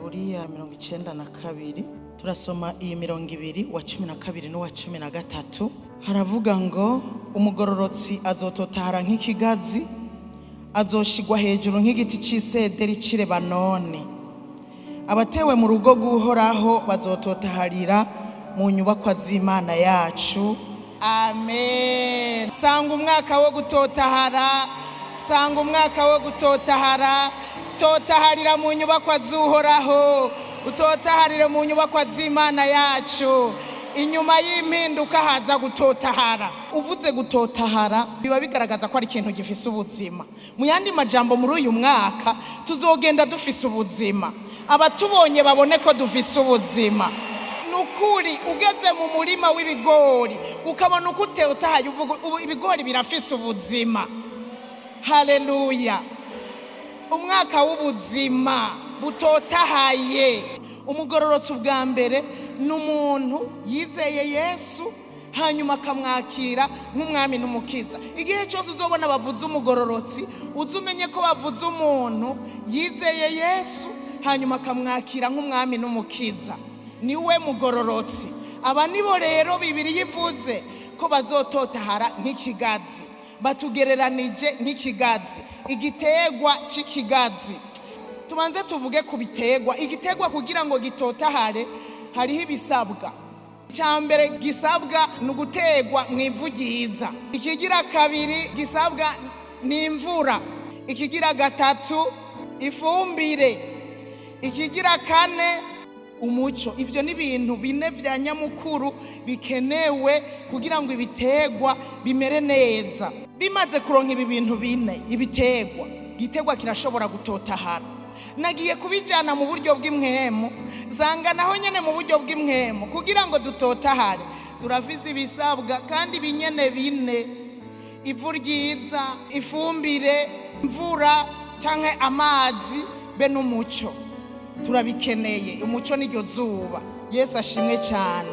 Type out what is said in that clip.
Zaburi ya 92, turasoma iyi 20, wa 12 n'uwa 13. Haravuga ngo: "Umugororotsi azototahara nk'ikigazi, azoshigwa hejuru nk'igiti c'isederi c'i Lebanoni. Abatewe mu rugo rw'Uhoraho bazototaharira mu nyubakwa z'Imana yacu." Amen. Sanga umwaka wo gutotahara, sanga umwaka wo gutotahara. Totaharira mu nyubakwa z'Uhoraho, utotaharire mu nyubakwa z'Imana yacu. Inyuma y'impinduka haza gutotahara. Uvuze gutotahara, biba bigaragaza ko ari ikintu gifise ubuzima. Mu yandi majambo, muri uyu mwaka tuzogenda dufise ubuzima, abatubonye babone ko dufise ubuzima. Ni ukuri, ugeze mu murima w'ibigori ukabona uko utotahaye, uvuga: "Ubu ibigori birafise ubuzima." Haleluya! Umwaka w'ubuzima butotahaye. Umugororotsi ubwa mbere ni umuntu yizeye Yesu, hanyuma akamwakira nk'umwami n'umukiza. Igihe cyose uzobona bavuze umugororotsi, uze umenye ko bavuze umuntu yizeye Yesu, hanyuma akamwakira nk'umwami n'umukiza. Niwe mugororotsi. Aba nibo rero Bibiliya ivuze ko bazototahara nk'ikigazi. Batugereranije nk'ikigazi, igiterwa cy'ikigazi. Tubanze tuvuge ku biterwa. Igiterwa kugira ngo gitotahare hariho ibisabwa. Icya mbere gisabwa ni uguterwa mu ivu ryiza. Ikigira kabiri gisabwa ni imvura. Ikigira gatatu, ifumbire. Ikigira kane, umuco. Ibyo ni ibintu bine bya nyamukuru bikenewe kugira ngo ibiterwa bimere neza. Bimaze kuronka ibi bintu bine, ibiterwa, igiterwa kirashobora gutotahara. Nagiye kubijyana mu buryo bw'impwemu, zanga naho nyine mu buryo bw'impwemu. Kugira ngo dutotahare turafise ibisabwa, kandi ibinyene bine: ivu ryiza, ifumbire, imvura cyangwa amazi, be n'umuco. Turabikeneye. Umuco n'iryo zuba. Yesu ashimwe cyane.